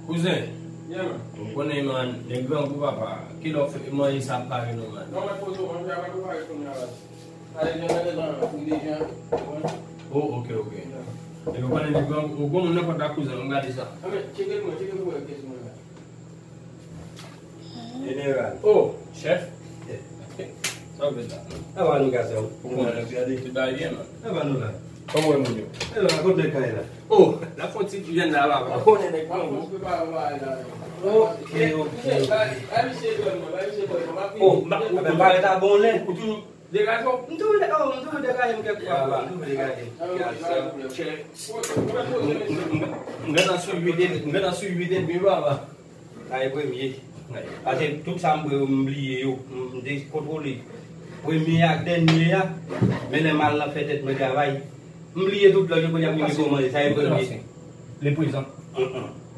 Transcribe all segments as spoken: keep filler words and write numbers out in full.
Kouzen, yeah, man. Ou konnen, man, nèg grangou, papa. Kilè w fè manje sa ap pare nou, man? Non, mwen poze w, manje a pa prepare kounye a la. Sa vle di, ann ale nan fri deja, ou konprann? Oh, ok, ok. Yeah. Epi ou konnen nèg grangou, ou gon moun nan pòt la, kouzen, ann gade sa. Ah, men, tcheke l pou mwen, tcheke l pou mwen, kès mwen la. Jeneral. Oh, chèf. Sa w fè la? Ava nou, gason. Ou konnen, gade. Tout bagay byen, man. Ava nou la. Kòman w wè moun yo? E la, kote nèg kay la? Oh, la fon ti jèn la, papa. Ou konnen nèg grangou. Ok, ok, ok. Oh, m pa, m pa ret abòne. Ou toujou degaje w? M toujou de-, oh, m toujou degaje m kèk fwa, papa. M toujou degaje m. M gentan sou uit, m gentan sou uit epi, papa. Sa e premye. Paske tout sa m bwè yo, m bliye yo. M, m te kontwole. Premye ak dènye a, men lè m al nan fè tèt mwen travay, m bliye tout lòt yo, kounye a m rive kòmanse. Sa e premye. Le prezan. Ou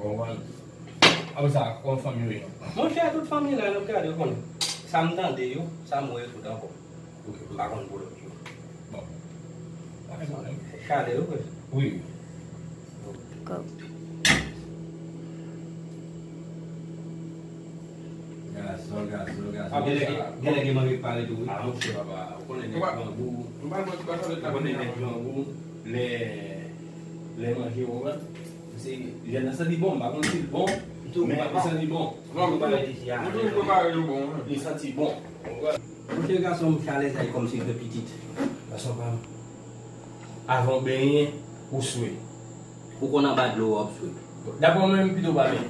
konprann? Apre sa, kòman fanmi yo ye? Monchè, tout fanmi la, n ap gade, ou konnen. Sa m tande yo, sa m wè yo tout ankò. Ok. M pa konn pou lòt yo. Bon. Pa gen pwoblèm. Chalè yo, kwè. Wi, wi. Gason, gason, gason. Ah, genlè, genlè gen manje k pare tou, wi. Ah, monchè, papa, ou konnen nèg grangou. Ou konnen nèg grangou, lè, lè manje, ou konprann? Se, jèn nan santi bon, m pa konn si l bon, men li santi bon. Non, m toujou prepare yo bon, wi. Li santi bon. Ou konprann? Monchè, gason m, chalè sa e kòmsi l fè pitit. Gason pa m. Avan w benyen, ou swe. Ou konn anba dlo a w ap swe. Daprè mwen menm, pito w pa benyen.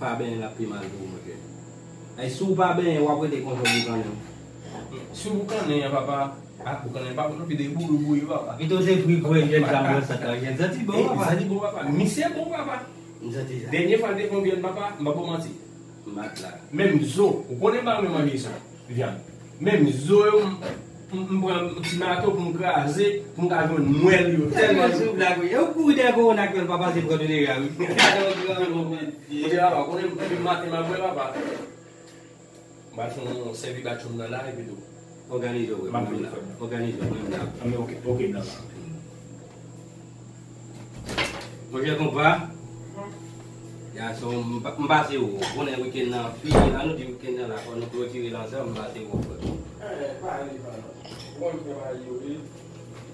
Pa benyen, l ap pi mal pou ou, monchè. Ay, si w pa benyen, w ap rete konsa w boukannen. Si w boukannen an, papa, a, boukannen pa bon non, pito e bouyou, bouyou, papa. Pito se fri kwè, jèn sa, mwen sa ta, jèn santi bon, papa. Santi bon, papa. Misye bon, papa. M santi sa. Dènye fwa l te fè yon vyann, papa, m pa ba w manti. M bat la. Menm zo, ou konnen m pa renmen manje zo, vyann. Menm zo yo, m, m, m pran ti mato pou m kraze, pou m ka jwenn mwèl yo. Tèlman sou blag, wi. E ou kouri dèyè kowona ak mwèl, papa, se pran tonera, wi. Gade yon gran moun. Monchè, papa, ou konnen depi maten m ap bwè, papa. M pral fè yon sèvi batchoum nan la, epi tou. Òganize w, frè, m ap vin la. Òganize w, mwen m la. Ah, men ok, ok, m la. Monchè konpa, gason, m pa, m pase wè w. Konnen wikenn nan fini la, nou di wikenn nan la, fò nou klotire l ansanm, m pase wè w, frè. Eh, pale, pale. Ou konn frè mari yo ye.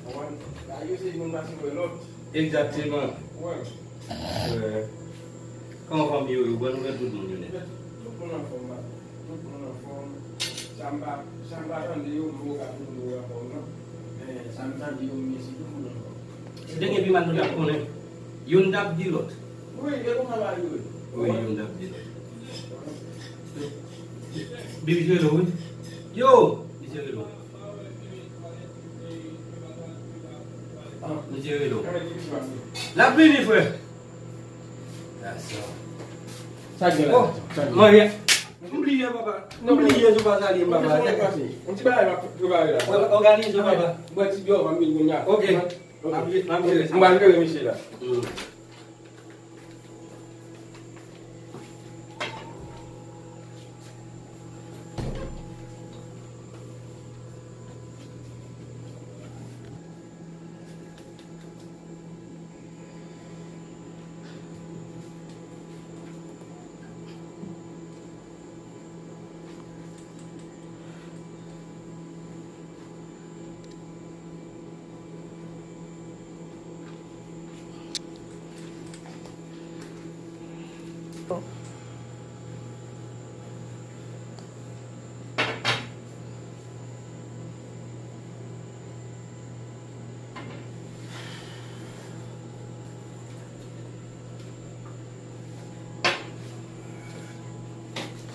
Ou konprann? Mari yo se youn pase wè lòt. Egzakteman. Ou konprann? Eh, kòman fanmi yo ye? Ou pran nouvèl tout moun yo nèt? Tout moun anfòm, papa. Tout moun anfòm. Sa m pa, sa m pa tande yo, m poko ka di w yo anfòm non. Men sa m tande yo, m di si tout moun anfòm. Si te gen pi mal nou t ap konnen. Youn t ap di lòt. Wi, e konsa bagay yo ye. Wi, youn t ap di lòt. Bibi rele w, wi. Yo! Misye rele w. Misye rele w. L ap vini, frè. Sa k gen la? Oh, sa k gen la? Manje. M bliye, papa. M bliye sou pa salye m, papa. Yon ti bagay m ap prepare la. Òganize, papa. Mwen ti djòb, m ap vin kounye a. Ok. M ap, m ap jere sa. M pral jere misye la. Mm.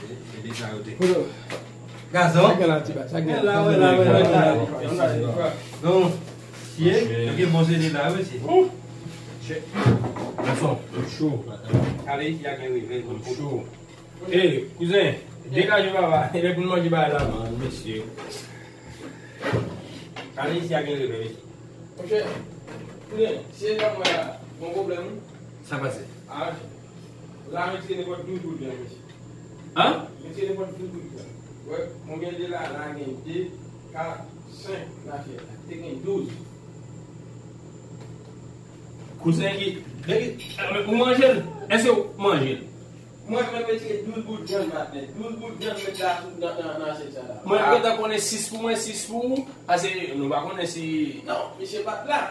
Se, se de sa yo te. Gason. Sa gen la, ti ba, sa gen la. Wè la, wè la, wè la. Non. Siye, yo gen bon seri la, wi, si. Gason, cho. Ale, isi a gen rive, cho. Ey, kouzen, degaje papa. E lè pou n manje bagay la, man, mesye. Ale isi a gen revè, mesye. Monchè, kouzen, si e jan mwen la, gon pwoblèm, wi. Sa pase? Ah, la, retire nenpòt douz goud vyann, mesye. An? Retire nenpòt douz goud vyann. Wè, mwen gen de la, la gen de, kat, senk, nan fyèl la. Te gen douz. Kouzen ki, ki, ou manje l? Èske ou manje l? Mwen menm retire douz bout vyann, patnè. Douz bout vyann met la sou nan, nan, nan asyèt sa la. Mwen gentan konnen sis pou mwen, sis pou ou. Paske nou pa konnen si... Non, misye pa t la.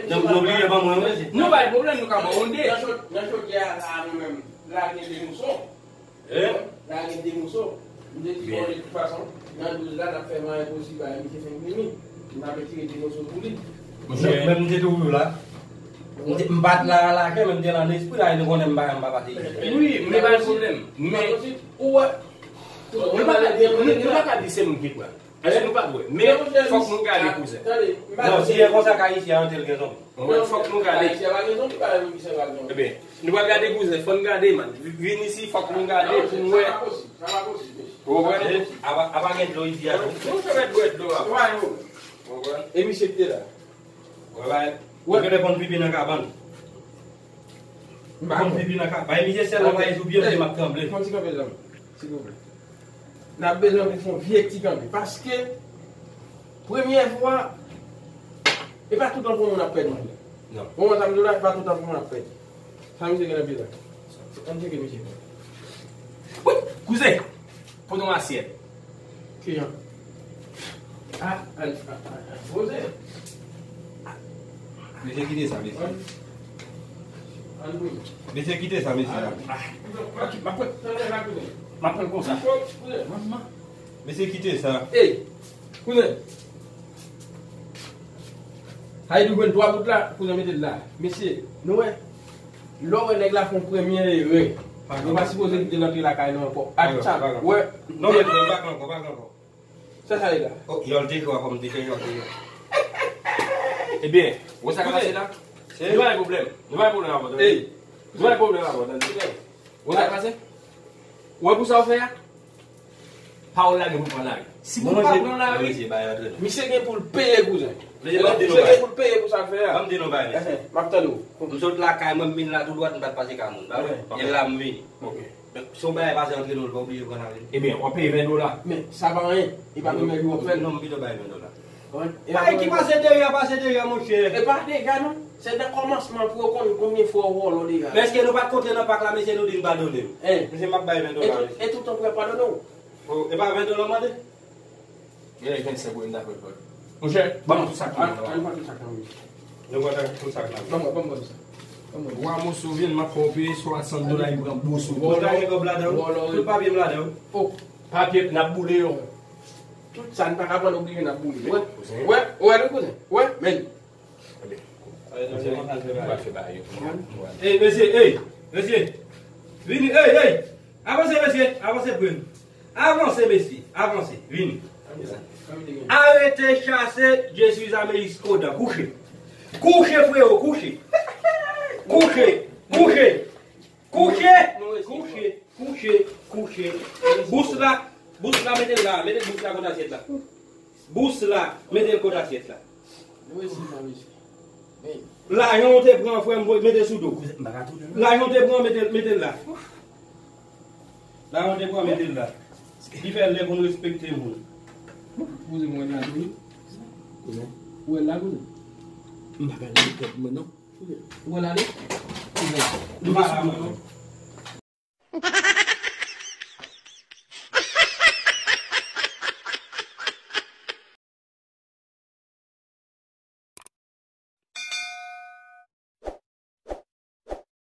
Donk nou bliye ban mwen, wi. Nou pa gen pwoblèm, nou ka ba w yon de. Nan chod-, nan chodyè a la, nou menm, la gen de moso. Eh? La gen de moso. M te di, bon, de tout fason, nan douz la, n ap fè manyen posib a misye fenk vini. M ap retire de moso pou li. Monchè, menm m te toujou la. M te, m pa t la, la, men m te la nan espri la, e nou konnen m pa, m pa pase isit. Wi, men pa gen pwoblèm. Men, ou wè, nou pa ka di, nou, nou pa ka di se nou ki pran. Èske nou pa t wè? Men fòk nou gade kouzen. Non, si e konsa k Ayisyen an te l gen zonbi. Mwen, fòk nou gade. Ebyen, nou pral gade kouzen, fò n gade, man. Vin isi, fòk nou gade pou n wè. Ou konprann? Apa, apa gen dlo isi a tou. Nou se mèt bwè dlo a. Ou konprann? E misye ki te la. Ou konn pipi nan kabann. Ou konn pipi nan kabann. Bay misye sèl anvwaye sou pye m, m ap tranble. Fon ti kanpe, zanmi. Silvouplè. N ap bezwen pou fè yon vye ti kanpe. Paske, premye fwa, e pa tout tan pou moun ap pèdi. Non. Bon, sa m di w la, e pa tout tan pou moun ap pèdi. Sa misye gen nan pye la? Ann tcheke misye. Wi, kouzen! Pote yon asyèt. Kijan? Ah, al, al, al, al, poze. Mesye, kite sa, mesye. Al, al, poze. Mesye, kite sa, mesye. Ah, ah. M ap pran, m ap pran konsa. Manman. Mesye, kite sa. Ey, kouzen. Sa vle di w jwenn twa bout la, kouzen mete l la. Mesye, nou wè. Lè w wè nèg la fè yon premye erè, nou pa sipoze kite l antre lakay nou ankò. Atcha, wè. Non, men, pa ankò, pa ankò. Sa sa ye la? Oh, yòl te jwa kòm te fè yòl te jwa. Ebyen, ou wè sa k ap pase la? Nou pa gen pwoblèm. Nou pa gen pwoblèm avè w, tande. Ey. Nou pa gen pwoblèm avè w, tande. Ou wè sa k ap pase? Ou wè pou sa w fè a? Pawòl la gen pou pran lari. Si pou pa pran lari, misye gen pou l peye, kouzen. Misye gen pou l peye pou sa l fè a. Ban m di nou bagay, mesye. M ap tande w. M sot lakay mwen, m vin la tou dwat, m pa t pase ka moun, pa vre? E la m vini. Si yon bagay pase antre nou, l pa oblije pran lari. Ebyen, w ap peye ven dola. Men, sa pa anyen. E pa premye jou w ap fè l. Non, m pito bay ven dola. Bagay ki pase deja, pase deja, monchè. E pa dega, non. Se nan kòmansman pou yo konn konbyen fwa w vòlò deja. Men èske nou pa t kontre nan pak la, mesye, nou di n padone m? Mesye, m ap bay ven dola, mesye. E tout tan pou y ap padone w? Oh, e pa ven dola w mande? Gen vennsenk goud m ta pran. Monchè, ban m tout sa k nan men w. Al pran tout sa k nan men w. Nou pran tout sa k nan men w. Ban mwen, ban mwen sa. Ban mwen. Wa moso vin, m ap fè w peye swasant dola, li pran boso. Ou pa gen kòb ladan w? Tout papye m ladan w. Oh, papye n ap boule yo. Tout sa n pa ka pran, oblije n ap boule. Wè, wè, wè, wi, kouzen. Wè, men. Ey, mesye, ey, mesye. Vini, ey, ey. Avanse, mesye, avanse, pran. Avanse, mesye, avanse, vini. Arete chase, je suis Ameriskodan. Kouche. Kouche, freo, kouche. Kouche, kouche. Kouche, kouche, kouche, kouche. Bous la, bous la, mete l la, mete bous la kot asyèt la. Bous la, mete l kot asyèt la. Lajan w te pran, frè m, mete sou do. Lajan w te pran, mete, mete l la. Lajan w te pran, mete l la. Ki fè lè pou n respekte moun. Kouzen mwen la tou wi. Kouzen. Ou wè l la, kouzen? M pa ka leve tèt mwen non. Ou wè l ale? Kouzen. Nou pa la, mwen non.